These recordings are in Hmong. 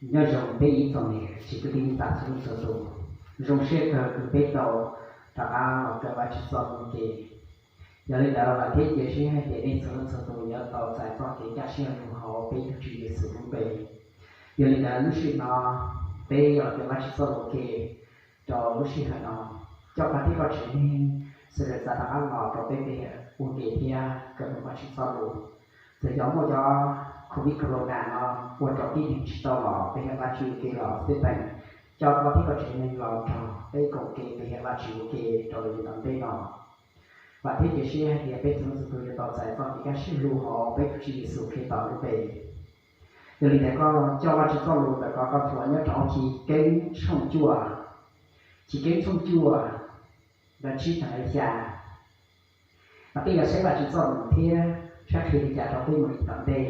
Nyob zoo peb ib tsoom niam txiv kwv tij neej tsa txhua leej txhua tus, zoo siab kawg kws peb tau rov qab los kawm Vajtswv txoj lus ua ke. Yog li ntawd vam thiab cia siab hais tias nej txhua leej txhua tus yuav tau txais txoj kev kaj siab lug hauv peb tus Tswv Yexus lub npe. Yog li ntawd lub sij hawm no peb yuav los kawm Vajtswv txoj lus ua ke rau lub sij hawm no. Coj koj thiab koj tsev neeg sawv daws txav rov qab los rau peb, peb ua ke thiab kawm Vajtswv txoj lus. Txawm yog muaj cov covid corona no ua rau tib neeg tsis tau los pe hawm Vajtswv ua ke los xij peem, coj koj thiab koj tsev neeg los nrog peb koom kev pe hawm Vajtswv ua ke rau lub sij hawm tom ntej no. Vam thiab cia siab hais tias peb txhua leej txhua tus yuav tau txais txoj kev kaj siab lug hauv peb tus Tswv Yexus Khetos lub npe. Yog li ntawd koj coj Vajtswv txoj lus ntawm koj, koj nthuav nyob rau Chiv Keeb tshooj cuaj, Chiv Keeb tshooj cuaj, ntawm tsib txog xya. Mas peb yuav saib Vajtswv txoj lus thiab saib qhia li cas rau peb mus li tom ntej.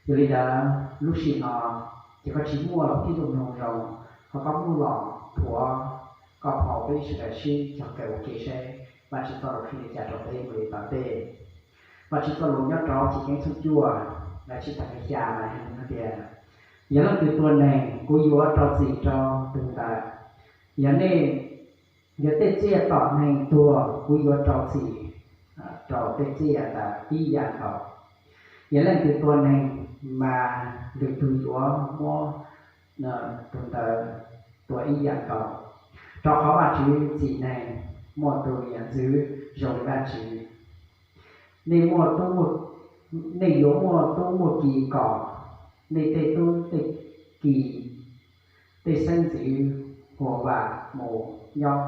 Yog li ntawd lub sij hawm no ces koj tsis muaj los thiaj tau mloog zoo, ho koj muaj los nthuav koj phau, peb sawv daws sib cog kawm ua ke saib Vajtswv txoj lus qhia li cas rau peb mus li tom ntej. Vajtswv txoj lus nyob rau Chiv Keeb tshooj cuaj, ntawm tsib txog xya mas hais tias, yog leej twg tua neeg, kuv yuav rau txim rau tus ntawd. Yog nej, yog tej tsiaj tom neeg tuag, kuv yuav rau txim rau tej tsiaj ntawd ib yam nkaus. Yog leej twg tua neeg, mas lwm tus yuav muab tus ntawd tua ib yam nkaus. Rau qhov Vajtswv txim neeg, muaj tus yam ntxwv zoo li Vajtswv. Nej muaj tub, nej yuav muaj tub muaj ki kom nej tej tub tej ki, tej xeeb ntxwv huam vam mus nyob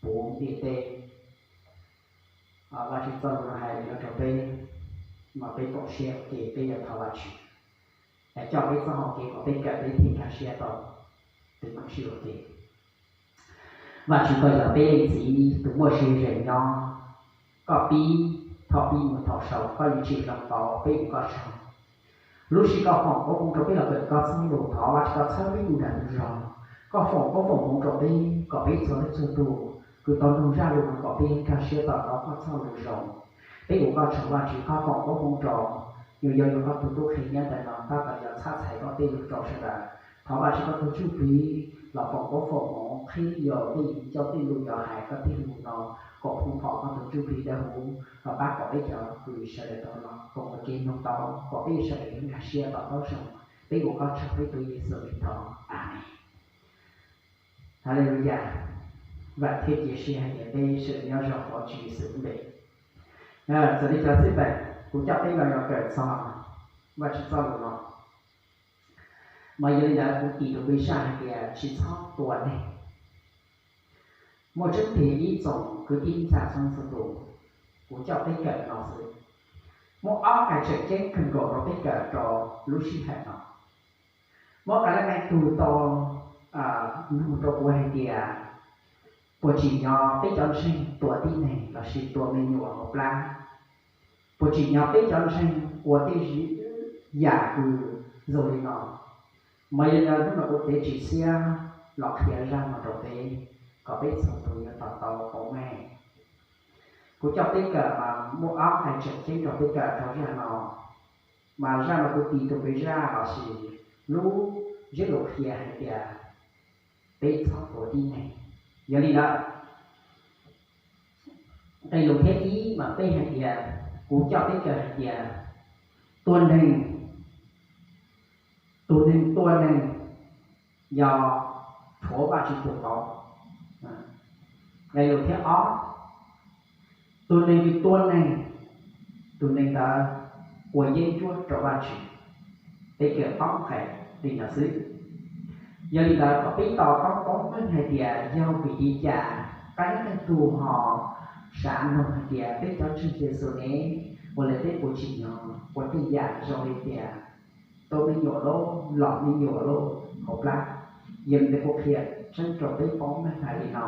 puv ntiaj teb. Vajtswv txoj lus no hais li no rau peb, mas peb koom siab ua ke, peb yuav thov Vajtswv es coj peb txoj hau kev kom peb kawm peb thiaj nkag siab tau, peb koom siab ua ke. Vajtswv, koj yog peb leej txiv tus muaj sia ze nyob, koj pib thaum pib mus thaum xaus, koj yeej tsim zoo tau peb ua koj tsaug. Lub sij koj foom koob hmoov rau peb los kawm koj txoj lus, thov Vajtswv koj txhawb peb tus dag tus zog, koj foom koob foom hmoov rau peb kom peb txhua leej txhua tus kws tau mloog zaj lus no kom peb nkag siab tau koj txoj lus zoo. Peb ua koj tsaug Vajtswv, koj foom koob hmoov rau nyuam yaus uas koj tus tub qhe nyob ntawm no, tab tom yuav txhab txhais koj tej lus rau sawv daws. Thov Vajtswv koj tus ntsuj plig los foom koob foom hmoov qhib yog tej viv ncaus tej lus yuav hais koj tej lus no, kom poob pom koj tus ntsuj plig dawb huv los pab kom peb cov kws sawv daws tau los koom ua ke mloog tau, kom peb sawv daws yuav nkag siab tau taub zoo. Peb ua koj tsaug peb tus Yexus Khetos. Amees. Haleluyas. Vam thiab cia siab hais tias peb sawv daws nyob zoo hauv Tswv Yexus lub npe. Txawm li cas xij peem, kuv coj peb los yuav kawm txog Vajtswv txoj lus no, mas yog li ntawd kuv tis tus npe zaj hais tias tsis txhob tua neeg. Muaj tseeb tiag ib tsoom kwv tij neej tsa txhua leej txhua tus, kuv coj peb kawm no xwb. Muaj ob qai tseem ceeb kawg nkaus rau peb kawm rau lub sij hawm no. Muab qai lab qai tug tau nug rau kuv hais tias, puas tsim nyog peb cov ntseeg tua tib neeg lossis tua me nyuam hauv plab? Puas tsim nyog peb cov ntseeg ua tej yam kws zoo li no? Mas yog li ntawd hnub no kuv txiav txim siab los qhia zaj no rau peb, kom peb txhua tus yuav tau tau paub meej. Kuv coj peb kawm mas muaj ob qai tseem ceeb rau peb kawm rau zaj no. Mas zaj no kuv tis tus npe zaj lossis lub ntsiab lus qhia hais tias peb txhob tua tib neeg. Yog li ntawd, nqe lus thib ib mas peb hais tias, kuv coj peb kawm hais tias, tua neeg, tus neeg tua neeg yog rhuav Vajtswv tus qauv. Nqe lus thib ob, tus neeg kws tua neeg, tus neeg ntawd ua yeeb ncuab rau Vajtswv. Peb kawm ob nqe li no xwb. Yog li ntawd kom peb tau paub meej hais tias yog vim li cas qai lab qai tug ho xav nug hais tias peb cov ntseeg Yexus ne, ua li peb puas tsim nyog ua tej yam zoo li tias tua me nyuam lub, lom me nyuam lub hauv plab. Yog li ntawd kuv qhia tseeb rau peb paub meej hais li no.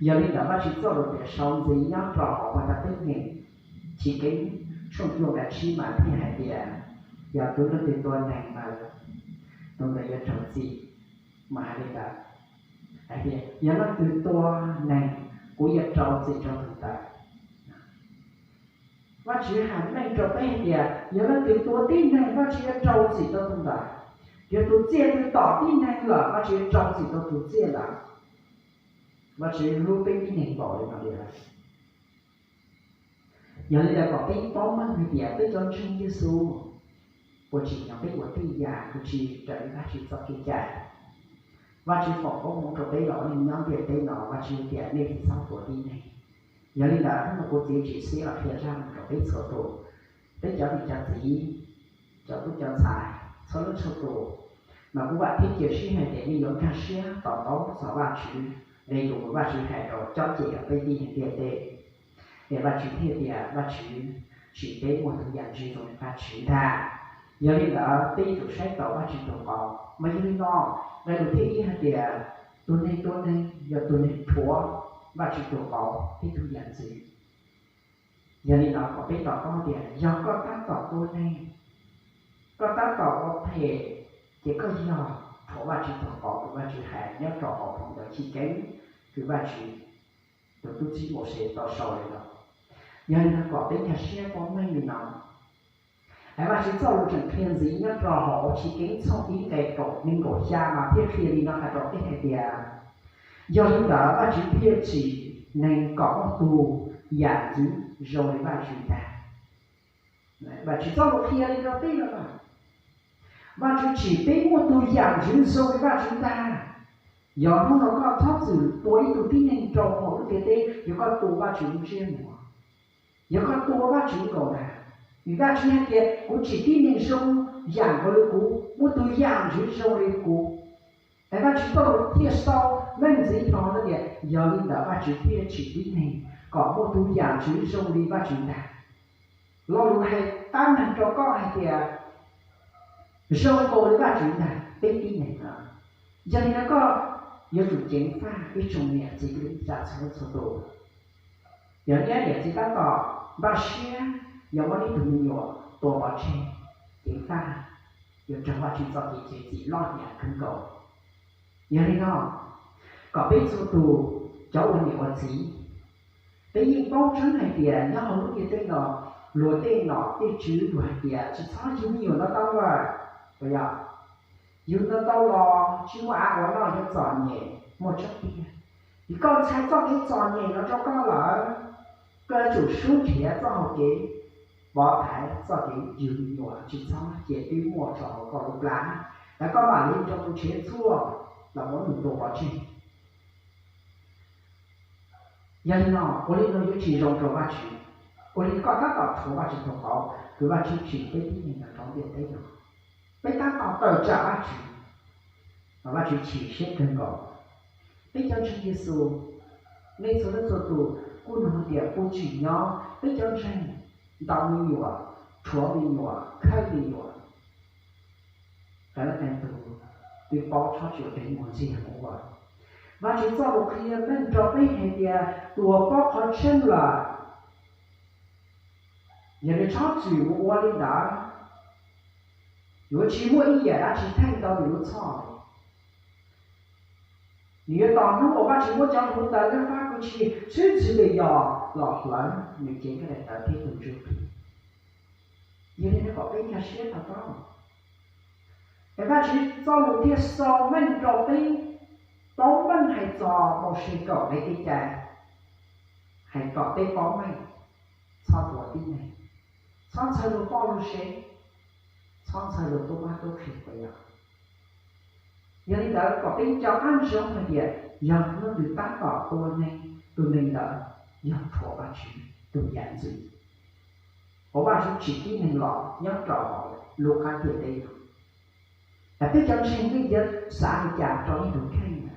Yog li ntawd Vajtswv txoj lus tias sau ntxiv nyob rau hauv Paj Tag Teeb Meem Chiv Keeb tshooj cuaj nqe tsib mas thiaj hais tias, yog tus leej twg tua neeg mas tus ntawd yuav raug txim. Mas hais li ntawd, hais tias yog leej twg tua neeg, kuv yuav rau txim rau tus ntawd. Vajtswv hais meej rau peb hais tias yog leej twg tua tib neeg, Vajtswv yuav rau txim rau tus ntawd. Yog tus txiaj twg tom tib neeg lawm, Vajtswv rau txim rau tus txiaj ntawd. Vajtswv hlub peb tib neeg npaum li no li lawm. Yog li ntawd kom peb paub meej hais tias peb cov ntseeg Yexus puas tsim nyog peb ua tej yam uas tsis raws li Vajtswv txoj kev cai. Vajtswv foom koob hmoov rau peb los ua neej nyob ntiaj teb no, Vajtswv hais tias nej tsis txhob tua tib neeg. Yog li ntawd hnub no kuv txiav txim siab los qhia zaj no rau peb txhua tus, peb cov niam cov txiv, cov tub cov ntxhais txhua leej txhua tus, mas kuv vam thiab cia siab hais tias nej yuav nkag siab to taub txog Vajtswv, li tus uas Vajtswv hais rau cov cem peb tib neeg ntiaj teb. Es Vajtswv thiaj tias Vajtswv tsim peb muaj tus yam ntxwv zoo li Vajtswv ntag. Yog li ntawd peb yuav tsum saib taus Vajtswv tus qauv. Mas yog li no, nqe lus thib ib hais tias tus neeg tua neeg yog tus neeg rhuav Vajtswv tus qauv thiab tus yam ntxwv. Yog li no kom peb to taub tias yog koj tab tom tua neeg, koj tab tom ua phem, ces koj yog rhuav Vajtswv tus qauv uas Vajtswv hais nyob rau hauv phau ntawv Chiv Keeb uas Vajtswv tus tub txib Mauxes tau sau li no. Yog li no kom peb nkag siab paub meej li no. Es Vajtswv txoj lus tseem qhia ntxiv nyob rau hauv Chiv Keeb tshooj ib nqe kaum nees nkaum xya mas thiaj qhia li no hais rau peb hais tias, yog li ntawd Vajtswv thiaj tsim neeg kom muaj tus yam ntxwv zoo li Vajtswv ntag. Vajtswv txoj lus qhia li rau peb no, Vajtswv tsim peb muaj tus yam ntxwv zoo li Vajtswv ntag. Yog hnub no koj txhob txwm tua ib tug tib neeg rau hauv lub ntiaj teb, yog koj tua Vajtswv lub ntsiab muag, yog koj tua Vajtswv nkaus ntag. Vim Vajtswv hais tias kuv tsim tib neeg zoo yam nkaus li kuv, muaj tus yam ntxwv zoo li kuv. Es Vajtswv txoj lus thiaj sau meej ntxiv hlo no tias yog li ntawd Vajtswv thiaj tsim tib neeg kom muaj tus yam ntxwv zoo li Vajtswv ntag. Lo lus hais tab meeg rau koj hais tias zoo nkaus li Vajtswv ntag peb tib neeg no. Yog li no koj yuav tsum ceev faj ib tsoom niam txiv kwv tij neej tsa txhua leej txhua tus. Yog niam txiv tab tom npaj siab yuav muab ib tug me nyuam tua pov tseg, ceev faj, yuav raug Vajtswv txoj kev txiav txim loj heev kawg nkaus. Yog li no, kom peb txhua tus cov ua niam ua txiv, peb yeej paub tseeb hais tias nyob hauv lub ntiaj teb no, luag tej nom tej tswv luag hais tias tsis txhob yug me nyuam no tau lawm, puas yog? Yug no tau los tsis muaj av ua noj yuav txom nyem, muaj tseeb tiag. Vim koj ntxhais txoj kev txom nyem no rau koj lawm, koj yuav tsum sub nrhiav txoj hau kev, pov thaiv txoj kev yug me nyuam tsis txhob cia twb muaj rau hauv koj lub plab, lawv koj mam li rau tus tsev txhua los muab nws tua pov tseg. Yog li no, ua li no yuav tsis zoo rau Vajtswv. Ua li koj tab tom rhuav Vajtswv tus qauv, kws Vajtswv tsim peb tib neeg los rau ntiaj teb no. Peb tab tom tawm tsam Vajtswv, mas Vajtswv chim siab kawg nkaus. Peb cov ntseeg Yexus, nej txhua leej txhua tus kuj nug tias puas tsim nyog peb cov ntseeg ntaus me nyuam, rhuav me nyuam, khawb me nyuam? Qee leej qee tus twb paub txhob tsuas deev muag ntxiag mus ua. Vajtswv txoj lus qhia meej rau peb hais tias tus uas paub qhov tseeb lawm, yog nws txhob txwm mus ua li ntawd, yuav tsis muaj ib yam dab tsi theej tau nws lub txhoj li. Nws yuav tos hnub uas Vajtswv muab cov hluav taws lab fab kwv tshis xwb txwv li yos los hlawv nws cev nqaij daim tawv thiab tus ntsuj plig. Yog li no kom peb nkag siab to taub. Es Vajtswv txoj lus thiaj xaus meej rau peb paub meej hais txog Mauxes kaum nqe kev cai, hais kom peb paub meej, txhob tua tib neeg, txhob txhawj luag poj luag sev, txhob txhawj luag tub mab tub qhe puas yog? Yog li ntawd kom peb nco qab ntsoov hais tias yog leej twg tab tom tua neeg, tus neeg ntawd yog rhuav Vajtswv tus yam ntxwv uas Vajtswv tsim tib neeg los nyob rau hauv lub qab ntiaj teb no. Peb cov ntseeg nej yuav xav li cas rau nej tus kheej na?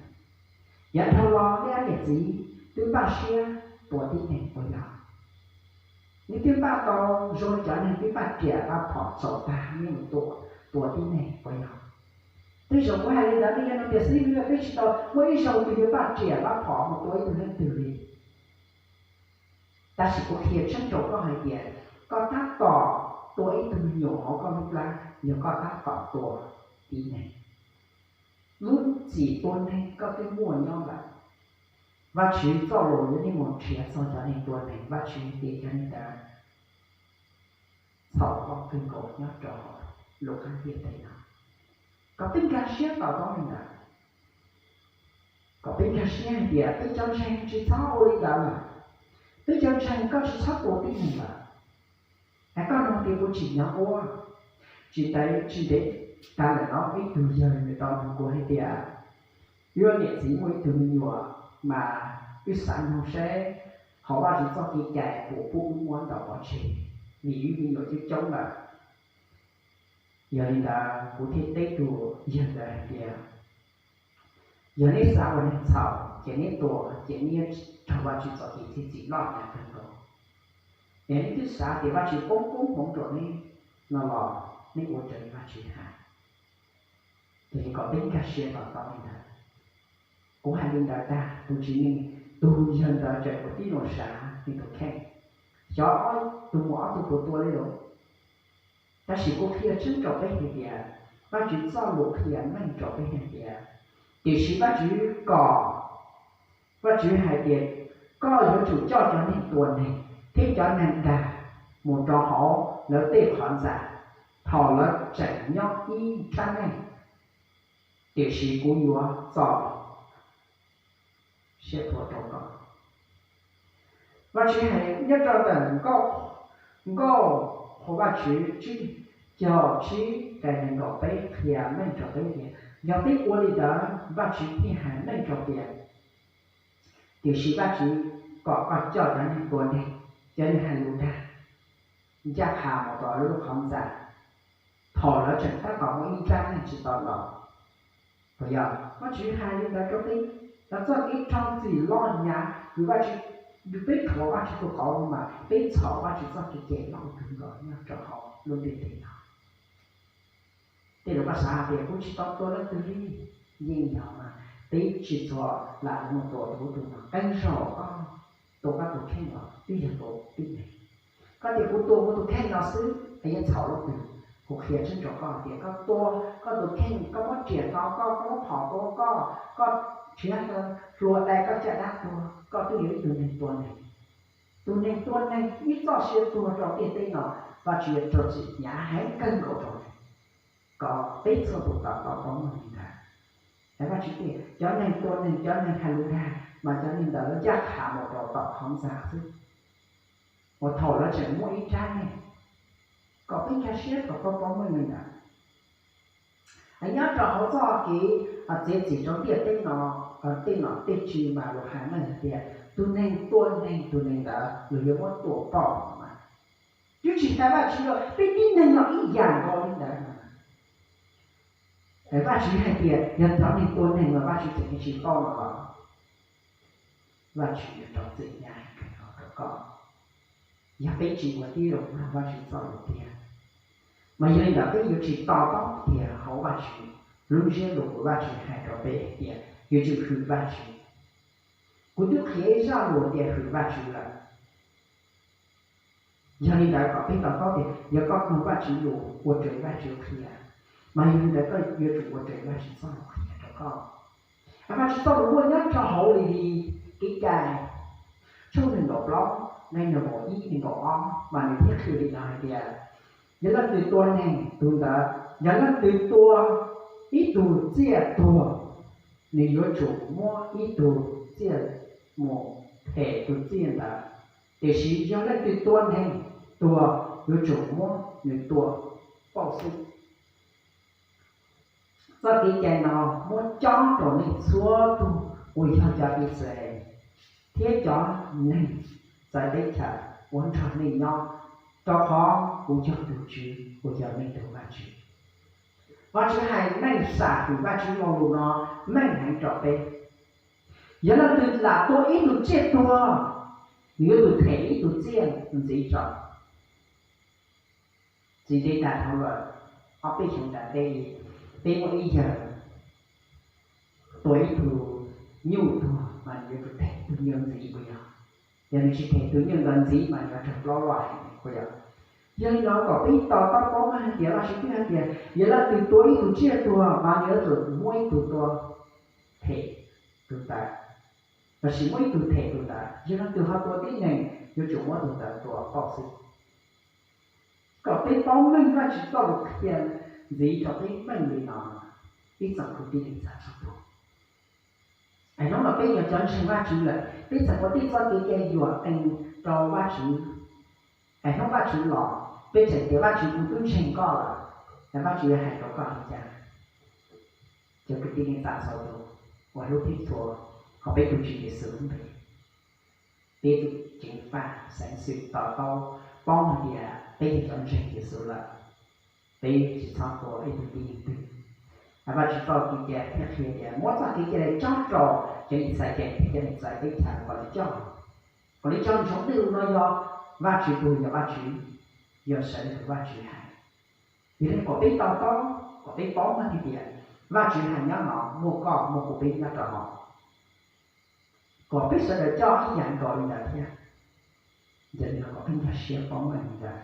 Yav dhau los nej ob niam txiv twb npaj siab tua tib neeg puas yog? Nej twb npaj tau zoo li cov neeg twb npaj riam npaj phom txaus tag nej mus tua, tua tib neeg puas yog? Tej zaum kuv hais li ntawd nej yuav nug tias xib hwb, peb tsis tau muaj ib zaug twg yuav npaj riam npaj phom mus tua ib tug leej twg li. Tab sis kuv qhia tseeb rau koj hais tias koj tab tom tua ib tug me nyuam hauv koj lub plab, yog koj tab tom tua tib neeg. Lub txim tua neeg koj twb muaj nyob lawm. Vajtswv txoj lus yuav nej mus nrhiav txog cov neeg tua neeg, Vajtswv hais tias cov neeg ntawd txhaum koj kawg nkaus nyob rau hauv lub qab ntiaj teb no. Kom peb nkag siab to taub li ntawd, kom peb nkag siab hais tias peb cov ntseeg tsis txhob ua li ntawd lawm, peb cov ntseeg koj tsis txhob tua tib neeg lawm. Es koj nug tias kuv tsim nyog ua, tsis ntev, tsis ntev tas lawm no ib tug yawg nws tau nug kuv hais tias, yuav niam txiv muaj ib tug me nyuam mas wb xav nug seb hauv Vajtswv txoj kev cai puas pub wb muab ntau pov tseg, vim wb me nyuam coob coob lawm. Yog li ntawd kuv thiaj teb tus yawg ntawd hais tias, yog neb xav ua neeg txhaum ces neb tua ces neb raug Vajtswv txoj kev txi txim loj nyav kawg nkaus. Es neb twb xav tias Vajtswv poob koob hmoov rau neb no los neb ua raws li Vajtswv hais. Ces kom peb nkag siab to taub li ntawd. Kuv hais li ntawd tag, tus txiv neej, tus yawg ntawd tseem ua tib zoo xav nws tus kheej, xyov ob tug muam ob tug puas tua li los. Tab sis kuv qhia tseeb rau peb hais tias Vajtswv txoj lus qhia meej rau peb hais tias, tiam sis Vajtswv kom, Vajtswv hais tias koj yuav tsum coj cov neeg tua neeg thiab cov neeg dag mus rau hauv lawv tej qhov ntxa thaum lawv tseem nyob ib nrab neej, tiam sis kuv yuav txo siab rau koj. Vajtswv hais nyob rau ntawm Nkauj, Nkauj Qhua Vajtswv tsib caug tsib nqe nees nkaum peb qhia meej rau peb tias yog peb ua li ntawd Vajtswv thiaj hais meej rau tias, tiam sis Vajtswv kom koj coj cov neeg tua neeg, cov neeg hais lus dag, ncaj qha mus rau lub qhov ntxa thaum lawv tseem tab tom muaj ib nrab neeg tsis tau los. Puas yog? Vajtswv hais li ntawd rau peb, lawv txoj kev raug txim loj nyav vim Vajtswv, peb thuam Vajtswv tus qauv mas peb txhaum Vajtswv txoj kev cai loj kawg nkaus nyob rau hauv lub ntiaj teb no. Tej zaum koj xav hais tias kuv tsis tau tua leej twg li, yeej yog mas peb tsis txhua lam mus tua tus ub tus no, qee zaug koj tua koj tus kheej los twb yog tua tib neeg. Koj tias kuv tua kuv tus kheej no xwb es yeej txhaum leej twg? Kuv qhia tseeb rau koj tias koj tua koj tus kheej, koj muab riam nto koj, koj muab phom tua koj, koj tsis hluas dai koj caj dab tuag, koj twb yog ib tug neeg tua neeg. Tus neeg tua neeg ib txoj sia tuag rau ntiaj teb no, Vajtswv yuav rau txim hnyav heev kawg nkaus rau neeg. Kom peb txhua tus to taub paub meej li ntawd. Es Vajtswv tias cov neeg tua neeg, cov neeg hais lus dag mas cov neeg ntawd ncaj qha mus rau tom qhov ntxa xwb, uas thaum lawv tseem muaj ib nrab neeg. Kom peb nkag siab kom paub paub meej li ntawd. Nyob rau hauv txoj kev txiav txim rau ntiaj teb no, tej nom tej tswv mas luag hais meej hais tias tus neeg tua neeg, tus neeg ntawd luag yuav muab tua pauj mas. Twb tsis hais Vajtswv los peb tib neeg los ib yam nkaus li ntawd. Vajtswv hais tias yog cov neeg tua neeg los Vajtswv tseem tsis paub no los, Vajtswv yuav rau txim hnyav heev rau koj. Yog peb tsis ua tib zoo mloog Vajtswv txoj lus tiag, mas yog li ntawd peb yuav tsis to taub tias hauv Vajtswv lub ntsiab lus uas Vajtswv hais rau peb hais tias yuav tsum hwm Vajtswv. Kuv twb qhia ib zaj lus tias hwm Vajtswv lawm. Yog li ntawd kom peb to taub tias yog koj mloog Vajtswv lus ua raws li Vajtswv qhia, mas yog li ntawd koj yuav tsum ua raws li Vajtswv txoj lus qhia rau koj. Vajtswv txoj lus muaj nyob rau hauv Levis Kev cai tshooj nees nkaum plaub nqe nees nkaum ib nees nkaum ob mas nws thiaj qhia li no hais tias, yog leej twg tua neeg tus ntawd, yog leej twg tua ib tug tsiaj tuag, nws yuav tsum muab ib tug tsiaj mus them tus tsiaj ntawd, tiam sis yog leej twg tua neeg tuag yuav tsum muab nws tua pauj xwb. Txoj kev cai no muab cob rau nej txhua tus uas yog cov Yixalayees thiab cov neeg txawv teb chaws uas nrog nej nyob, rau qhov kuv yog tus Tswv uas yog nej tus Vajtswv. Vajtswv hais meej, sam hwm Vajtswv lo lus no meej heev rau peb. Yog leej twg lam tua ib tug tsiaj tuag, nws yuav tsum them ib tug tsiaj ntxiv rau. Tsis ntev tas dhau los, ob peb xyoos tas ntev, peb muaj ib yawg tua ib tug nyuj tuag mas nws yuav tsum them tus nyuj ntxiv puas yog? Yog nws tsis them tus nyuj ntawd ntxiv mas nws yuav raug plaub loj heev puas yog? Yog li no kom peb to taub paub meej hais tias Vajtswv twb hais tias yog leej twg tua ib tug tsiaj tuag mas nws yuav tsum muab ib tug tua them tus ntawd, lossis muab ib tug them tus ntawd. Yog leej twg ho tua tib neeg yuav tsum muab tus ntawd tua pauj xwb. Kom peb paub meej Vajtswv txoj lus qhia ntxiv rau peb meej li no. Ib tsoom kwv tij neej tsa txhua tus, es hnub no peb yog cov ntseeg Vajtswv lawm, peb txawm ua tej txoj kev cai yuam qees rau Vajtswv, es hnub Vajtswv los peb tseem tias, Vajtswv, kuv twb ntseeg koj lawm, es Vajtswv yuav hais rau koj li cas? Cov kwv tij neej tsa txhua tus uas hlub peb txhua, qhov peb tus Tswv Yexus lub npe, peb tus ceev faj xeev xwm to taub paub hais tias peb yog cov ntseeg Yexus lawm, peb tsis txhob ua ib tug tib neeg twg. Vajtswv txoj kev cai thiaj qhia tias muab txoj kev cai tso rau cov Yixalayees thiab cov neeg txawv teb chaws kom lawv coj, kom lawv coj ntsoov tej lus no yog Vajtswv tus, yog Vajtswv, yog sawv daws tus Vajtswv hais. Yog li kom peb to taub, kom peb paub meej hais tias Vajtswv hais nyob no, muaj koj muaj kuv peb nyob rau hauv, kom peb sawv daws coj ib yam nkaus li ntawd thiab. Yog li no kom peb nkag siab paub meej li ntawd.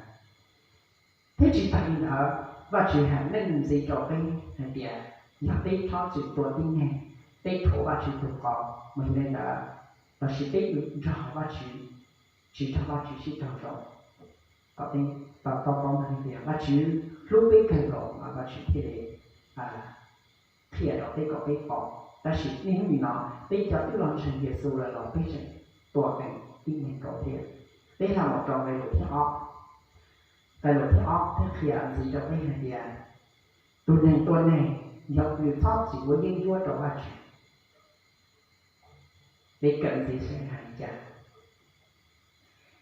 Thiab tsis tas li ntawd, Vajtswv hais meej ntxiv rau peb hais tias yog peb rhob txwm tua tib neeg, peb thuam Vajtswv tus qauv, mas yog li ntawd lossis peb yuav nrog Vajtswv, tsis nrog Vajtswv sib raug zoo. Kom peb to taub paub meej hais tias Vajtswv hlub peb kawg nkaus mas Vajtswv thiaj li qhia rau peb kom peb paub. Tab sis niaj hnub nim no peb cov twb los ntseeg Yexus lawm los peb tseem tua qees tib neeg nkaus thiab. Peb hla mus rau nqe lus thib ob, nqe lus thib ob thiaj qhia ntxiv rau peb hais tias tus neeg tua neeg yog nws txhob txwm ua yeeb ncuab rau Vajtswv. Peb kawm ntxiv saib hais li cas.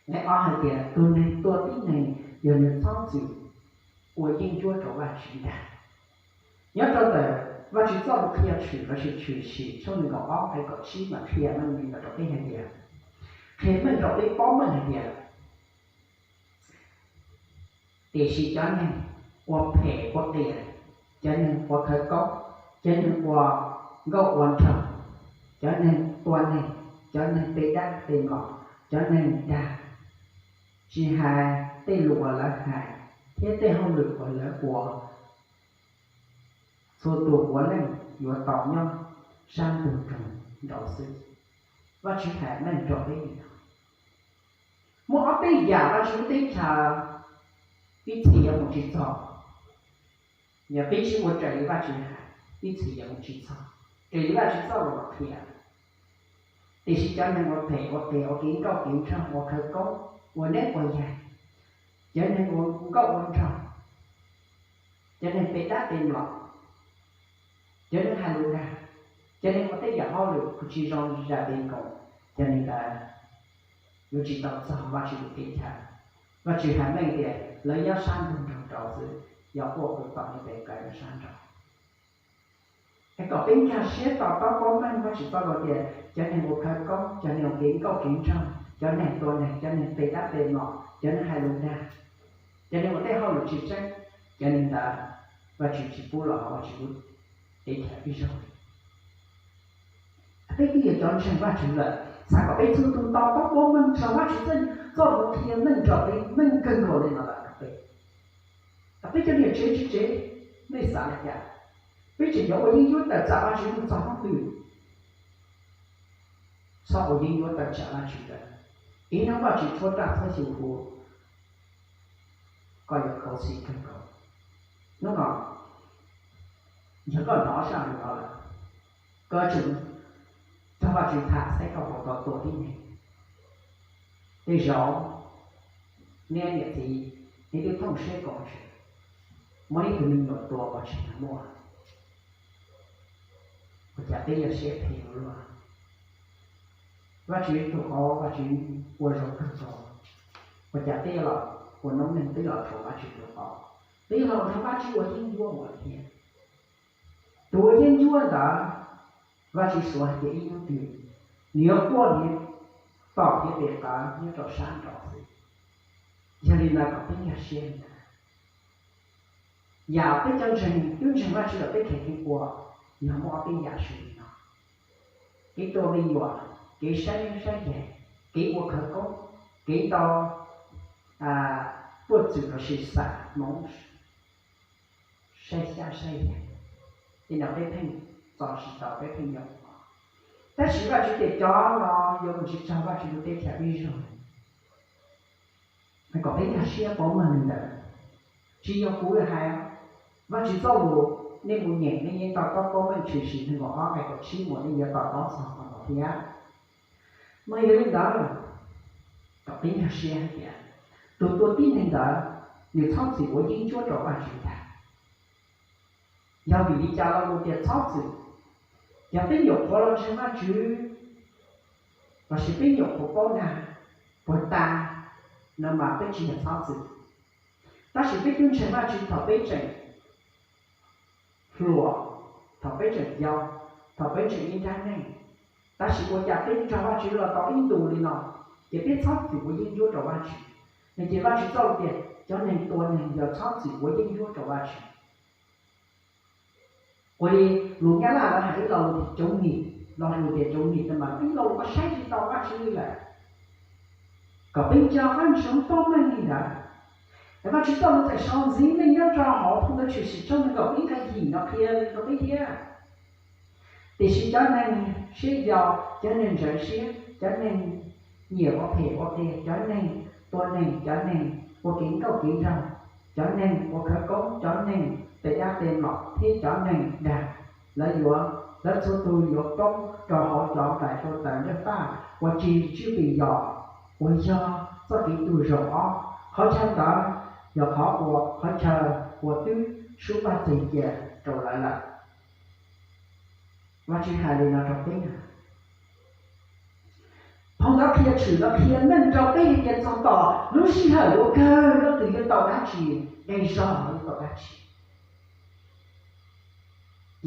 Nqe ob hais tias tus neeg tua tib neeg yog nws txhob txwm ua yeeb ncuab rau Vajtswv ntag. Nyob rau ntawm Vajtswv txoj lus qhia tshwm lossis Tshwm Sim tshooj nees nkaum ob nqe kaum tsib mas qhia meej li ntawd rau peb hais tias, qhia meej rau peb paub meej hais tias, tiam sis cov neeg ua phem ua qias, cov neeg ua khawv koob, cov neeg ua nkauj ua nraug, cov neeg tua neeg, cov neeg pe dab pe mlom, cov neeg dag, tsis hais tej lus uas lawv hais thiab tej hauj lwm uas lawv ua, txhua tus puav leej yuav tau nyob sab ntug nroog nraud xwb. Vajtswv hais meej rau peb li no. Muaj ob peb yam Vajtswv lub teb chaws ib txhis yuav mus tsis txog, yog peb tsis ua raws li Vajtswv hais, ib txhis yuav mus tsis txog raws li Vajtswv txoj lus qhia. Tiam sis cov neeg ua phem ua qias, ua kev nkauj kev nraug, ua khawv koob, ua neeb ua yaig, cov neeg ua nkauj ua nraug, cov neeg pe dab pe mlom, cov neeg hais lus dag, cov neeg ua tej yam hauj lwm uas tsis zoo zam pes nkaus, cov neeg ntawd yuav tsis tau txog Vajtswv lub teb chaws. Vajtswv hais meej tias lawv nyob sab ntug nroog nraud xwb, yog quaj qw tom pes kawg nyob sab nraud. Es kom peb nkag siab to taub paub meej Vajtswv txoj lus tias cov neeg ua khawv koob, cov neeg ua kev nkauj kev nraug, cov neeg tua neeg, cov neeg pe dab pe mlom, cov neeg hais lus dag, cov neeg ua tej hauj lwm tsis tseeb, cov neeg ntawd Vajtswv tsis pub los hauv Vajtswv lub teb chaws ib zaug li. Peb twb yog cov ntseeg Vajtswv lawm, xav kom peb txhua tus to taub paub meej txog Vajtswv txoj lus qhia meej rau peb meej kawg nkaus li no lawm peb. Peb cov niam tsev txiv tsev, nej xav li cas? Peb tseem yuav ua yeeb ncuab tawm tsam Vajtswv mus txog hnub twg? Txhob ua yeeb ncuab tawm tsam Vajtswv lawm. Ib hnub Vajtswv tshuab raj txhua xyum huv, koj yuav khuv xim kawg nkaus. Hnub no yog koj hnov zaj lus no lawm, koj tseem nrog Vajtswv tham saib koj puas tau tua tib neeg. Tej zaum nej niam txiv, nej twb thooj siab koom tsev, muab ib tug me nyuam tua pov tseg no muaj, ua cas peb yuav siab phem ua luaj? Vajtswv tus qauv, Vajtswv ua zoo kawg nkaus, ua cas peb los ua noob neeg peb los rhuav Vajtswv tus qauv, peb los nrog Vajtswv ua yeeb ncuab ua thiab? Tus ua yeeb ncuab ntawd, Vajtswv suav hais tias ib hnub twg nws yuav quaj nws tom thiab pes qawv nyob rau sab nraud xwb. Yog li ntawd kom peb nkag siab li ntawd. Yam peb cov ntseeg twb ntseeg Vajtswv lawm peb kheev ua, yog muaj ob peb yam zoo li no: kev tua me nyuam, kev saib neeb saib yaig, kev ua khawv koob, kev ntau tuaj txwm los sis xam hmoov saib xyab saib yaig. Tej no peb pheej txo tsis tau, peb pheej nyob. Tab sis Vajtswv tias cov no yuav mus tsis txog Vajtswv lub teb chaws ib zaug. Kom peb nkag siab paub meej li ntawd. Tsis yog kuv hais, Vajtswv txoj lus nej mus nyeem nej yeej to taub Paub Meej Tshwm Sim nees nkaum ob nqe kaum tsib mus nej yuav to taub txog qhov no thiab. Mas yog li ntawd, kom peb nkag siab hais tias tus tua tib neeg ntawd nws txhob txwm ua yeeb ncuab rau Vajtswv ntag. Yog vim li cas los mus tias txhob txwm? Yog peb nyuam qhuav los ntseeg Vajtswv lossis peb nyuam qhuav paub nag puag ta no mas peb tsis yog txhob txwm. Tab sis peb twb ntseeg Vajtswv thaum peb tseem hluas, thaum peb tseem yau, thaum peb tseem ib nrab neeg. Tab sis ua cas peb nrog Vajtswv los tau ib ntus li no, ces peb txhob txwm ua yeeb ncuab rau Vajtswv. Nws ces Vajtswv txoj lus tias cov neeg tua neeg yog txhob txwm ua yeeb ncuab rau Vajtswv. Ua li lus Nyab Laj lawv hais ib lo lus tias chống người, lo lus tias chống người mas ib lo lus koj saib tsis tau Vajtswv li lawm. Kom peb nco qab ntsoov paub meej li ntawd. Es Vajtswv txoj lus txawm sau ntxiv nej nyob rau hauv phau ntawv Tshwm Sim tshooj nees nkaum ib nqe yim no qhia li rau peb thiab. Tiam sis cov neeg siab yau, cov neeg ntxeev siab, cov neeg nyiam ua phem ua qias, cov neeg tua neeg, cov neeg ua kev nkauj kev nraug, cov neeg ua khawv koob, cov neeg pem dab pem mlom thiab cov neeg dag, lawv yuav, lawv txhua tus yuav poob rau hauv cov nplaim hluav taws lawj faj uas tsis tswj pes yos, uas yog txoj kev tu zoo ob. Qhov chaw ntawd yog qhov uas, qhov chaw uas twb sub paj txeg cia rau lawv lawm. Vajtswv hais li no rau peb na. Phau ntawv qhia tshwm no qhia meej rau peb hais tias txog tom lub sij hawm uas kawg leej twg yuav tau dab tsi, dag zog yuav tau dab tsi.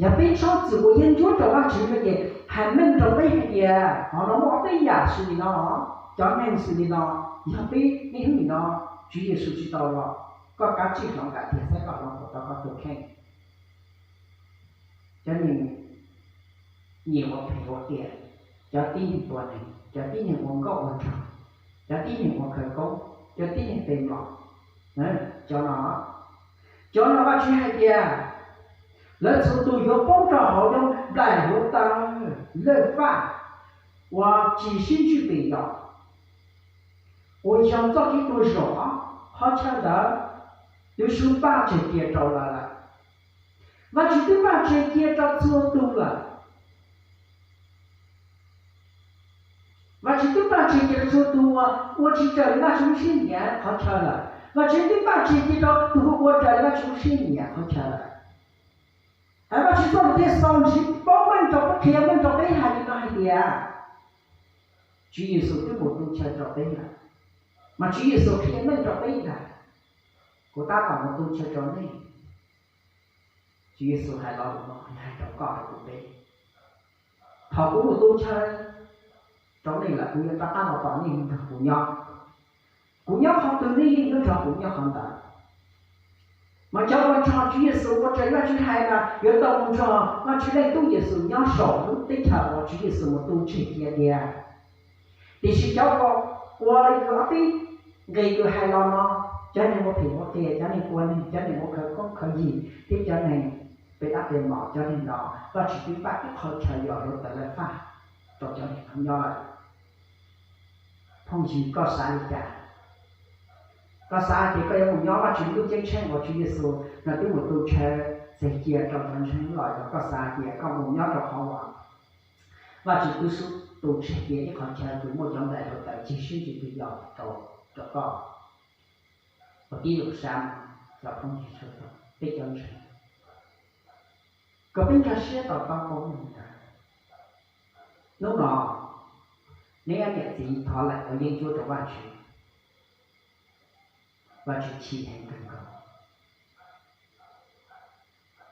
Yog peb txhob txwm ua yeeb ncuab rau Vajtswv no ces hais meej rau peb hais tias qhov no muaj ob peb yam xws li no, cov neeg xws li no, yog peb niaj hnub nim no Tswv Yexus tsis tau los, koj kav tsij hloov kam tiag saib koj hloov puas tau koj tus kheej. Cov neeg nyiam ua phem ua qias, cov tib neeg tua neeg, cov tib neeg ua nkauj ua nraug, cov tib neeg ua khawv koob, cov tib neeg pem mlom, cov no, cov no Vajtswv hais tias lawv txhua tus yuav poob rau hauv cov nplaim hluav taws lawj faj uas tsis sib ntswj pes yos, uas yog txoj kev tu zoo ob. Qhov chaw ntawd twb sub paj tseg cia rau lawv lawm. Vajtswv twb paj tseg cia rau txhua tus lawm. Vajtswv twb paj tseg cia rau txhua tus uas ua tsis raws li Vajtswv lub siab nyiam qhov chaw lawm. Vajtswv twb paj tseg cia rau tus ua raws li Vajtswv lub siab nyiam qhov chaw lawm. Hais Vajtswv txoj lus thiaj xaus ntxiv paub meej rau peb, qhia meej rau peb hais li no hais tias Tswv Yexus twb mus tu chaw rau peb lawm. Mas Tswv Yexus qhia meej rau peb ntag, kuv tab tom mus tu chaw rau nej. Tswv Yexus hais lo lus no hais rau koj rau kuv peb. Thaum kuv mus tu chaw rau nej lawm kuv yuav rov qab los tos nej nrog kuv nyob. Kuv nyob qhov twg nej yeej nrog kuv nyob qhov ntawd. Mas cov uas nrog Tswv Yexus ua raws li Vajtswv hais mas yuav tau mus nrog Vajtswv Leej Tub Yexus nyob saum lub teb chaws uas Tswv Yexus mus tu tseg cia tiag. Tiam sis cov uas ua li kws ob peb nqe kws hais los no, cov neeg ua phem ua qias, cov neeg tua neeg, cov neeg ua khawv koob khawv yig thiab cov neeg pem dab pem mlom, cov neeg no Vajtswv twb paj ib qho chaw yog hluav taws lawj faj rau cov neeg no nyob lawm. Phooj ywg, koj xav li cas? Koj xav tias koj yuav mus nyob Vajtswv lub ceeb tsheej uas Tswv Yexus no twb mus tu chaw txeg cia rau cov ntseeg los yog koj xav tias koj mus nyob rau qhov uas Vajtswv twb sub tu tseg cia ib qho chaw kws muaj cov nplaim hluav taws tsis sib ntswj pes yos rau, rau koj? Ua tib zoo sab, cov phooj ywg, peb cov ntseeg, kom peb nkag siab to taub paub meej ntawd. Hnub no neb ob niam txiv thov lawm ua yeeb ncuab rau Vajtswv, Vajtswv chim heev kawg nkaus.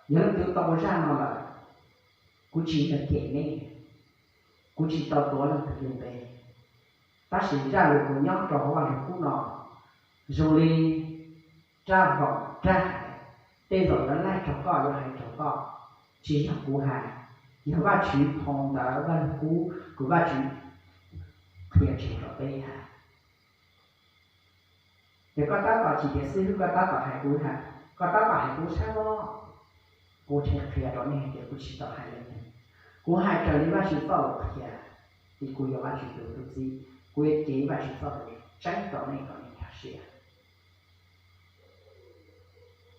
Yog leej twg tau ua zaj no lawm, kuv tsis yog cem nej, kuv tsis tau tuav leej twg li npe, tab sis zaj lus kuv nyob rau hauv Vaj Lug Kub no zoo li rab voom rab hais, tej zaum yuav laig rau koj, yuav hais rau koj, tsis yog kuv hais, yog Vajtswv phau ntawv Vaj Lug Kub kws Vajtswv qhia tseg rau peb hais. Ces koj tab tom tsis tias xib hwb, koj tab tom hais kuv hais, koj tab tom hais kuv sab loj. Kuv qhia rau nej hais tias kuv tsis tau hais leej twg, kuv hais raws li Vajtswv txoj lus qhia, ces kuv yog Vajtswv tus tub txib, kuv yuav cev Vajtswv txoj lus tseeb rau nej kom nej nkag siab.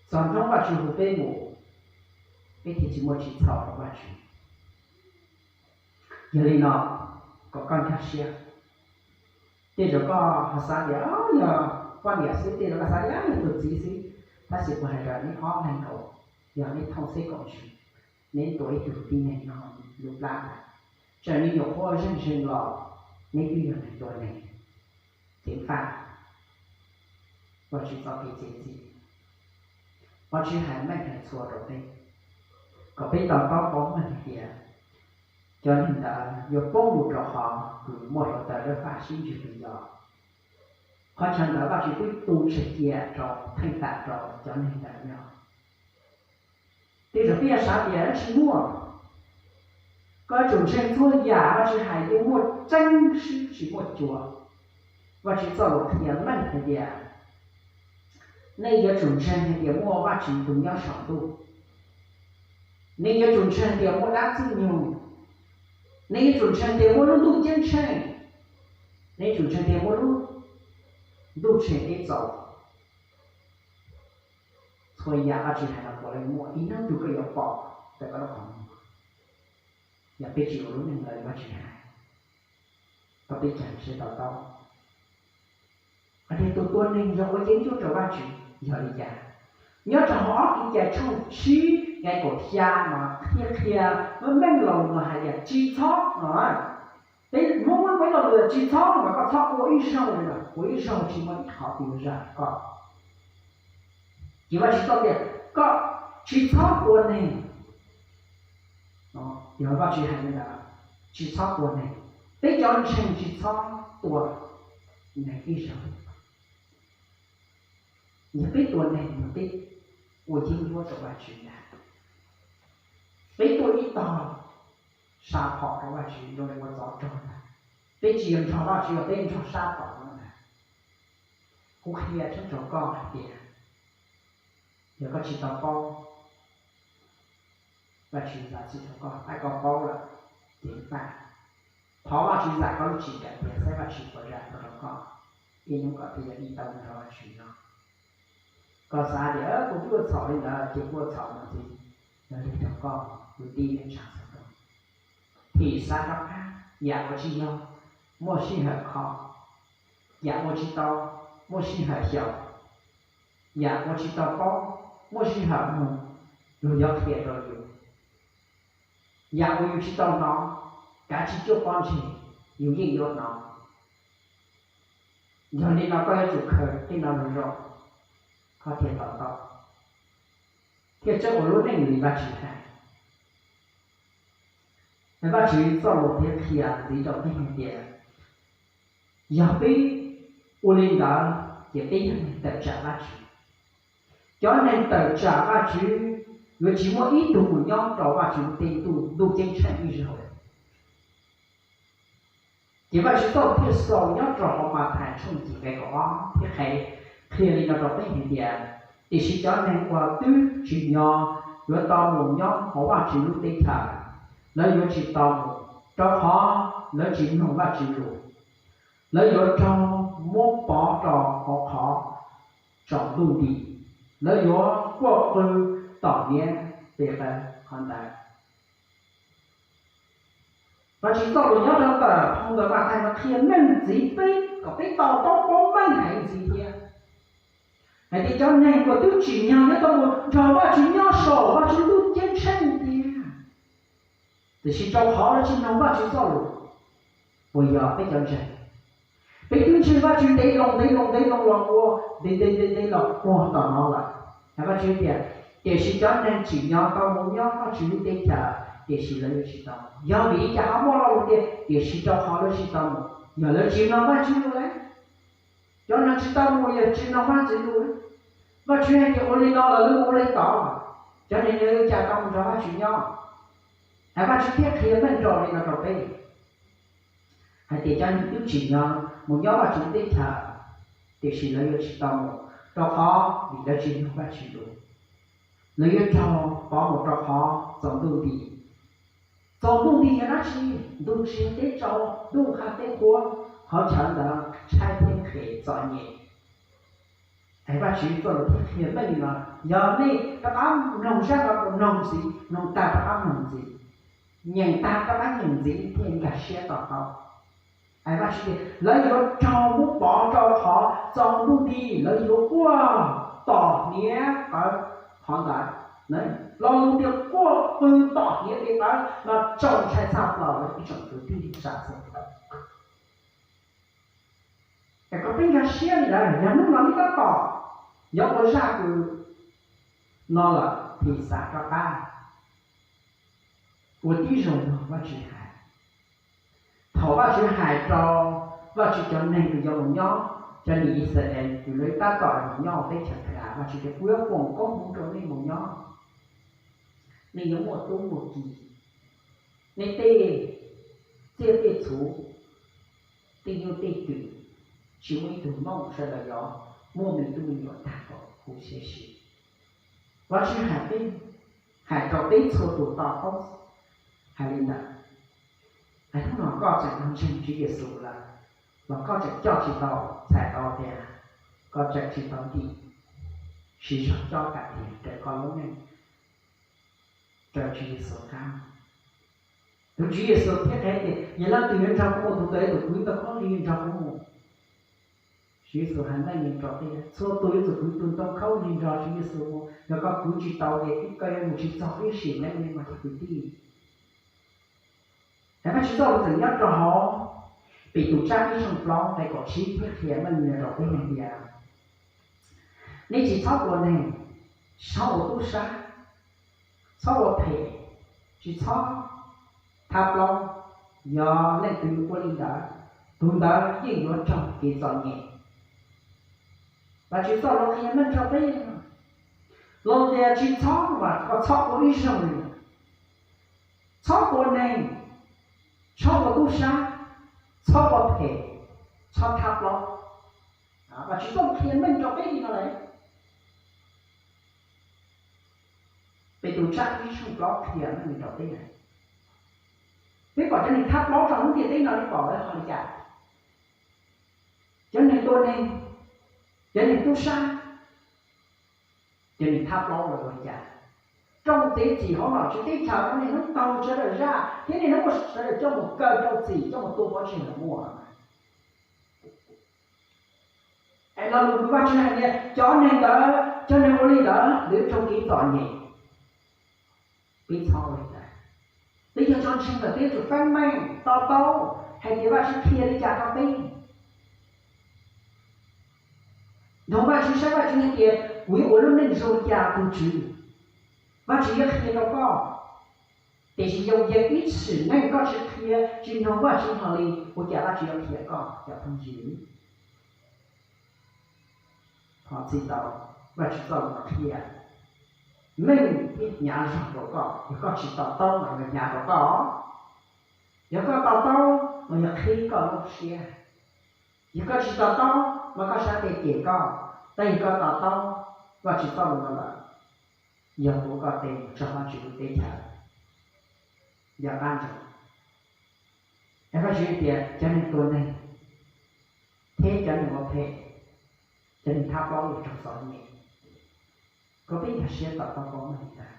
Txog hnub Vajtswv hu peb mus, peb thiaj tsis muaj tsis txhaum rau Vajtswv. Yog li no, kom koj nkag siab. Tej zaum koj ho xav tias yog poj niam xwb, tej zaum koj xav tias yog tus txiv xwb, tab sis kuv hais rau neb ob leeg nkaus, yog neb thooj xeb kaum tsib, neb ntuas ib tug tib neeg no lub plab ntawd, txawm nws nyuam qhuav zeej zeeg los neb twb yog neeg tua neeg. Ceev faj Vajtswv txoj kev txiav txim. Vajtswv hais meej hais txhua rau peb, kom peb to taub paub meej hais tias cov neeg ntawd yuav poob mus rau qhov kws muaj hluav taws dawb faj sib ntsib li yog. Qhov chaw ntawd Vajtswv twb tu tseg cia rau theej tam rau cov neeg ntawd nyob. Tej zaum peb yuav xav tias tsis muaj. Koj yuav tsum ntseeg txhua yam Vajtswv hais yeej muaj tseeb xwb tsis muaj cuav. Vajtswv txoj lus qhia meej hais tias nej yuav tsum ntseeg hais tias muaj Vajtswv tus nyob saum ntuj. Nej yuav tsum ntseeg tias muaj dab ntxwg nyoog. Nej yuav tsum ntseeg tias muaj lub ntuj ceeb tsheej. Nej yuav tsum ntseeg tias muaj lub ntuj tsheej teb txaus. Txhua yam Vajtswv hais los puav leej muaj, ib hnub twg koj yuav pom ntawm koj lub qhov muag. Yog peb tsis ua lub neej raws li Vajtswv hais, koj peb caug seb to taub hais tias tus tua neeg yog ua yeeb ncuab rau Vajtswv yog li cas. Nyob rau hauv ob Kev cai tshooj tsib nqe kaum xya mas thiaj qhia meej meej los mus hais tias tsis txhob no. Peb Hmoob muaj ib lo lus tsis txhob no mas koj txhob ua ib zaug li lawm, ua ib zaug tsis muaj ib qho twg zam koj. Ces Vajtswv txoj tias koj tsis txhob tua neeg. Yog Vajtswv hais li ntawd, tsis txhob tua neeg. Peb cov ntseeg tsis txhob tua neeg ib zaug. Yog peb tua neeg mas peb ua yeeb ncuab rau Vajtswv ntag. Peb tuaj ib tog sab phom rau Vajtswv zoo li ua tsov rog ntag. Peb tsis yog nrog Vajtswv, peb nrog sab phom no ntag. Kuv qhia tseeb rau koj hais tias yog koj tsis tau paub, Vajtswv zam txim rau koj, tab koj paub lawm, ceev faj. Thov Vajtswv zam koj lub tsim kom tias saib Vajtswv puas zam tau rau koj, ib hnub kom thiaj li tau nrog Vajtswv nyob. Koj xav tias kuv twb ua txhaum li ntawd ces kuv ua txhaum no ces yog li rau koj, kuv tib neeg tshaj xov tooj, thim xav rov qab. Yam uas tsis yog muaj sij hawm kho, yam uas tsis tau muaj sij hawm xyaum, yam uas tsis tau paub muaj sij hawm mloog, luag yuav qhia rau yus. Yam uas yus tsis tau hnov, kav tsij cuaj pob ntseg, yus yeej yuav hnov. Yog li no koj yuav tsum khaws tej no los zoo, koj thiaj to taub, thiaj txawj ua lub neej li Vajtswv hais. Vajtswv txoj lus thiaj qhia ntxiv rau peb hais tias yog peb ua li ntawd ces peb yog neeg tawm tsam Vajtswv. Cov neeg tawm tsam Vajtswv yuav tsis muaj ib tug mus nyob rau Vajtswv tej ntuj ceeb tsheej ib zaug li. Ces Vajtswv txoj lus thiaj xaus nyob rau hauv Mathais tshooj yim nqe kaum ob thiab qhia, qhia li no rau peb hais tias, tiam sis cov neeg uas twb tsim nyog yuav tau mus nyob hauv Vajtswv lub teb chaws, lawv yuav tsis tau mus, rau qhov lawv tsis mloog Vajtswv lus. Lawv yuav raug muab pov rau hauv qhov tsaus ntuj nti, lawv yuav quaj qw tom niab pes qawv qhov ntawd. Vajtswv txoj lus nyob rau ntawm phau ntawv Mathais no qhia meej ntxiv peb kom peb to taub paub meej heev ntxiv thiab, hais tias cov neeg uas twb tsim nyog yuav tau mus nrog Vajtswv nyob saum Vajtswv lub ntuj ceeb tsheej tiag, tiam sis rau qhov lawv tsis mloog Vajtswv txoj lus. Puas yog peb cov ntseeg? Peb twb ntseeg Vajtswv ntev loo ntev loo ntev loo los ua ntev ntev ntev ntev los puag tom no lawm. Hais Vajtswv tias, tiam sis cov neeg tsim nyog tau mus nyob Vajtswv lub teb chaws, tiam sis lawv yuav tsis tau. Yog vim li cas ho muaj lo lus tias tiam sis rau qhov lawv tsis tau mus? Yog lawv tsis mloog Vajtswv lus lawm. Cov neeg tsis tau mus yog tsis mloog Vajtswv lus. Vajtswv hais tias ua li no los lawv mus ua li tod, cov neeg no yuav cas tau mus nrog Vajtswv nyob? Hais Vajtswv thiaj qhia meej rau li no rau peb, hais tias cov neeg twb tsim nyog mus nyob Vajtswv teb chaws, tiam sis lawv yuav tsis tau mus, rau qhov vim lawv tsis mloog Vajtswv lus. Lawv yuav raug pov mus rau qhov tsaus ntuj nti. Tsaus ntuj nti yog dab tsi? Ntuj tsiab teb tsaus, ntuj qhab teb qhuav, qhov chaw ntawd tshaib plab nqhis txom nyem. Es Vajtswv txoj lus thiab qhia meej li no, yog nej rov qab mloog zaj no, mloog ntxiv, mloog tag rov qab mloog ntxiv, nyeem tag rov qab nyeem ntxiv thiaj nkag siab to taub. Es Vajtswv tias lawv yuav raug muab pov rau qhov txo ntuj nti, lawv yuav quaj tom hniav qhov ntawd. Lo lus tias quaj pw tom hniav li ntawd no txaus ntshai tshaj plaws ib tsoom kwv tij neej tsa txhua tus. Es kom peb nkag siab li ntawd, yog hnub no nej tab tom yuav ua zaj kws no lawm, thim xav rov qab ua tib zoo mloog Vajtswv hais. Thaum Vajtswv hais rau Vajtswv cov neeg kws yuav mus nyob, cov neeg Yixalayees kws lawv tab tom mus nyob teb chaws Khanas, Vajtswv tias kuv yuav foom koob hmoov rau nej mus nyob, nej yuav muaj tub muaj ki, nej tej tsiaj tej txhu, tej nyuj tej twm, tsis muaj ib tug Hmoob sawv daws yuav muaj me tub me nyuam tag nrho huv tib si. Vajtswv hais peb, hais rau peb txhua tus to taub hais li ntawd. Es hnub no koj tseem ntseeg Tswv Yexus lawm, los koj tseem coj tsis tau, txhais tau tias koj tseem tsis tau ntim, siv zog coj kam tiag raws koj lub neej raws Tswv Yexus qab. Tus Tswv Yexus thiab qhia tias yog leej twg yuav nrog kuv mus, tus ntawd tus kwv ntaus khaub lig nrog kuv mus. Tswv Yexus hais meej li rau peb, txhua tus yuav tsum kwv tus ntoo khaub lig nrog Tswv Yexus mus, yog koj kwv tsis tau ces koj yuav mus tsis txog ib sim neej li mas cov kwv tij. Es Vajtswv txoj lus tseem nyob rau hauv Petus tsab ib tshooj plaub nqe kaum tsib thiab qhia meej li rau peb hais tias, nej tsis txhob tua neeg, tsis txhob ua tub sab, txhob ua phem, tsis txhob thab plaub, yog leej twg ua li ntawd, tus ntawd yeej yuav raug kev txom nyem. Vajtswv txoj lus qhia meej rau peb, los tias tsis txhob mas koj txhob ua ib zaug li, txhob tua neeg, txhob ua tub sab, txhob ua phem, txhob thab plaub. Vajtswv txoj lus qhia meej rau peb li no lawm. Petus tsab ib tshooj plaub qhia meej li rau peb lawm. Peb pom cov neeg thab plaub rau lub ntiaj teb no peb pom lawv ho li cas? Cov neeg tua neeg, cov neeg tub sab, cov neeg thab plaub lawv ua li cas? Rooj txiav txim hauv nom tswv teb chaws no niaj hnub taug sawv daws zaj thiab niaj hnub muaj sawv daws coj mus kaw rau txim coj mus tua pov tseg los muaj. Es lo lus kws Vajtswv hais tias cov neeg ntawd, cov neeg ua li ntawd lawv raug kev txom nyem. Peb txhob ua li ntawd. Peb yog cov ntseeg lawm peb yuav tsum feeb meej to taub hais tias Vajtswv qhia li cas rau peb. Nrog Vajtswv saib, Vajtswv hais tias kuv yuav ua lub neej zoo li cas tus Tswv, Vajtswv yuav qhia rau koj. Tiam sis yog ib sim neej koj tsis qhia, tsis mloog Vajtswv hlo li, ua cas Vajtswv yuav qhia koj cov phooj ywg? Thov txim ntau, Vajtswv txoj lus qhia meej thiab hnyav zog rau koj, yog koj tsis to taub mas yuav hnyav rau koj. Yog koj to taub mas yog qhib koj lub siab. Yog koj tsis to taub mas koj sab tes cem koj, tab yog koj to taub Vajtswv txoj lus no lawm, yog tuav koj tes mus txog Vajtswv lub teb chaws. Yog qab ntsoov, es Vajtswv tias cov neeg tua neeg thiab cov neeg ua phem, cov neeg thab plaub yuav raug txom nyem. Kom peb nkag siab to taub meej li ntawd.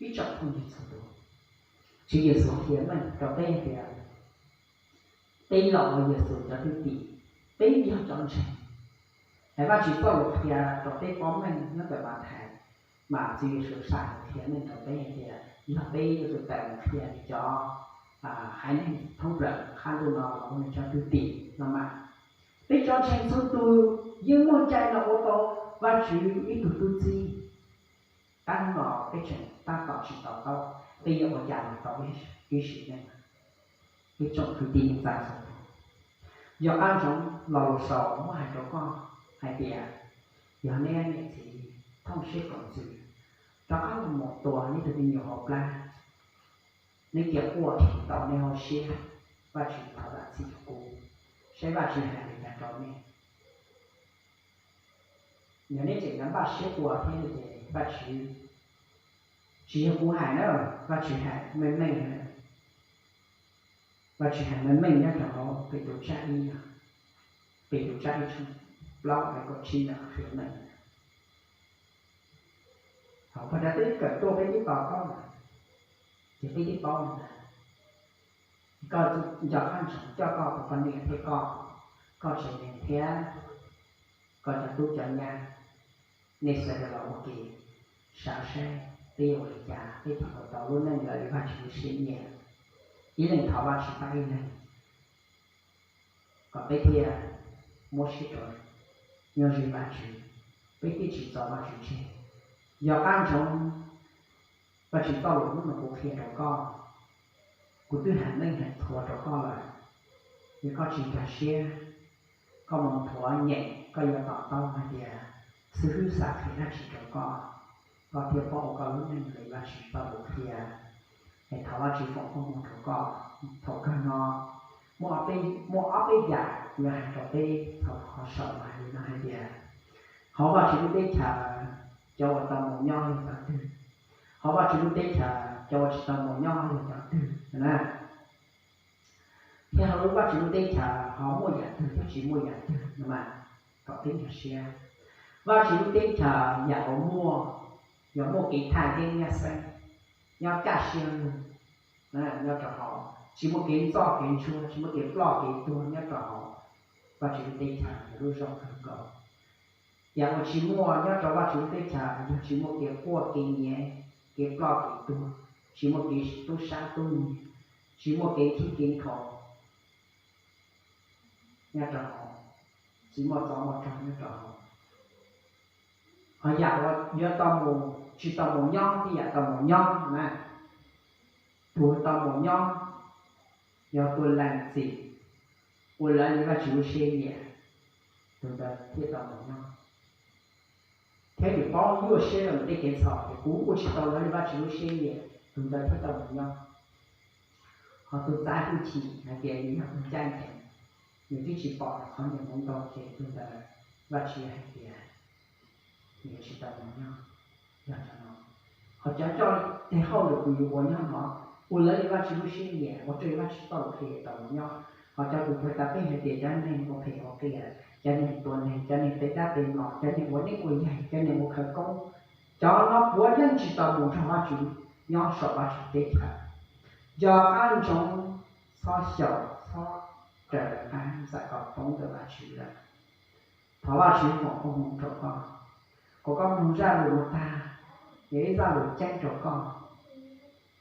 Ib tsoom phooj ywg txhua tus, Tswv Yexus qhia meej rau peb tias peb los ua Yexus cov thwj tim, peb yog cov ntseeg. Es Vajtswv txoj lus qhia rau peb paub meej nyob ntawm Mathais, mas Tswv Yexus xa lus qhia meej rau peb hais tias yog peb yuav tsum tawm mus qhia li cov haiv neeg thoob plaws qab ntuj no los ua nws cov thwj tim no mas, peb cov ntseeg txhua tus yeej muaj cai los ua tau Vajtswv ib tug tub txib. Tab hnub no peb tseem tab tom tsis to taub, peb yuav ua cas los tau ib sim neej. Ib tsoom kwv tij neej tsa txhua tus, yog qab ntsoov lo lus sau muab hais rau koj hais tias yog neb niam txiv thooj siab koom ntsws rov qab los mus tua neb tus me nyuam hauv plab, neb cia quaj tsis tau neb hauv siab, Vajtswv thov zam txim rau kuv, saib Vajtswv hais li cas rau neb. Yog neb tseem npaj siab ua thiab ces Vajtswv, tsis yog kuv hais na, Vajtswv hais meej meej na. Vajtswv hais meej meej nyob rau hauv Petus tsab ib, Petus tsab ib tshooj, plaub nqe kaum tsib ntawm qhia meej. Thaum pag dab teb kawm tuaj peb twb to taub lawm, ces peb twb paub lawm ntag. Koj nco qab ntsoov coj koj tus poj niam thiab koj, koj tsev neeg thiab koj cov tub cov nyab, nej sawv daws los ua ke xav saib peb yuav ua li cas peb thiaj ua tau lub neej raws li Vajtswv lub siab nyiam, ib leeg thov Vajtswv pab ib leeg, kom peb thiaj muab siab rau nyob ze Vajtswv, peb thiaj tsis tso Vajtswv tseg. Nco qab ntsoov Vajtswv txoj lus hnub no kuv qhia rau koj, kuv twb hais meej hais thuav rau koj lawm, yog koj tsis nkag siab, koj mus thuav nyeem koj yuav to taub hais tias xib hwb xav qhia dab tsi rau koj, koj thiaj paub ua koj lub neej li Vajtswv txoj lus qhia. Es thov Vajtswv foom koob hmoov rau koj. Thaum kawg no muaj ob peb yam kuv yuav hais rau peb thaum qhov saum no hais li no hais tias, hauv Vajtswv lub teb chaws cov uas tau mus nyob yog cov twg, hauv Vajtswv lub teb chaws cov uas tsis tau mus nyob yog cov twg na. Thiab hauv lub Vajtswv lub teb chaws ho muaj yam twg thiab tsis muaj yam twg no mas kom peb nkag siab. Vajtswv lub teb chaws yam uas muaj, yog muaj kev thaj yeeb nyab xeeb, nyob kaj siab lug nyob rau hauv, tsis muaj kev ntxoj kev ntsuag, tsis muaj kev ploj kev tuag nyob rau hauv Vajtswv lub teb chaws, yog lub zoo kawg nkaus. Yam uas tsis muaj nyob rau Vajtswv lub teb chaws yog tsis muaj kev quaj kev nyiav, kev ploj kev tuag, tsis muaj kev tub sab tub nyiag, tsis muaj kev khib kev nkhaus nyob rau hauv, tsis muaj tsov muaj rog nyob rau hauv. Ho yam uas yuav tau mus, tsis tau mus nyob thiab yam tau mus nyob na, tus tau mus nyob yog tus lees txim, ua raws li Vajtswv lub siab nyiam, tus ntawd thiaj tau mus nyob. Thiab yus paub nyuaj siab rau tej kev txhaum tias kuv ua tsis tau raws li Vajtswv lub siab nyiam, tus ntawd thiaj tau mus nyob. Ho tus txav hwj chim hais tias nws yog tus ncaj ncees, nws twb tsis pom qhov nyiam mus ntau ces tus ntawd Vajtswv hais tias nws yuav tsis tau mus nyob. Yog cov no, ho cov coj tej hauj lwm uas yus ua nyob no, ua raws li Vajtswv lub siab nyiam, ua raws li Vajtswv txoj lus qhia tau mus nyob. Ho cov tus phuag tas peb hais tias cov neeg ua phem ua qias, cov neeg tua neeg, cov neeg pe dab pe mlom, cov neeg ua neeb ua yaig, cov neeg ua khawv koob, cov no puav leej tsis tau mus nrog Vajtswv nyob saum Vajtswv teb chaws. Nco qab ntsoov, txhob xyaum, txhob raws lawv qab, ntxawm kom poob ntawm Vajtswv lawm. Thov Vajtswv foom koob hmoov rau koj, kom koj mloog zaj lus no tag, yog ib zaj lus ceeb rau koj,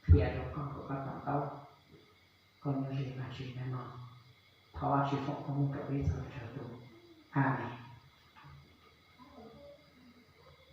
qhia rau koj kom koj to taub, koj nyob ze Vajtswv hnub no. Thov Vajtswv foom koob hmoov rau peb txhua leej txhua tus. Amees.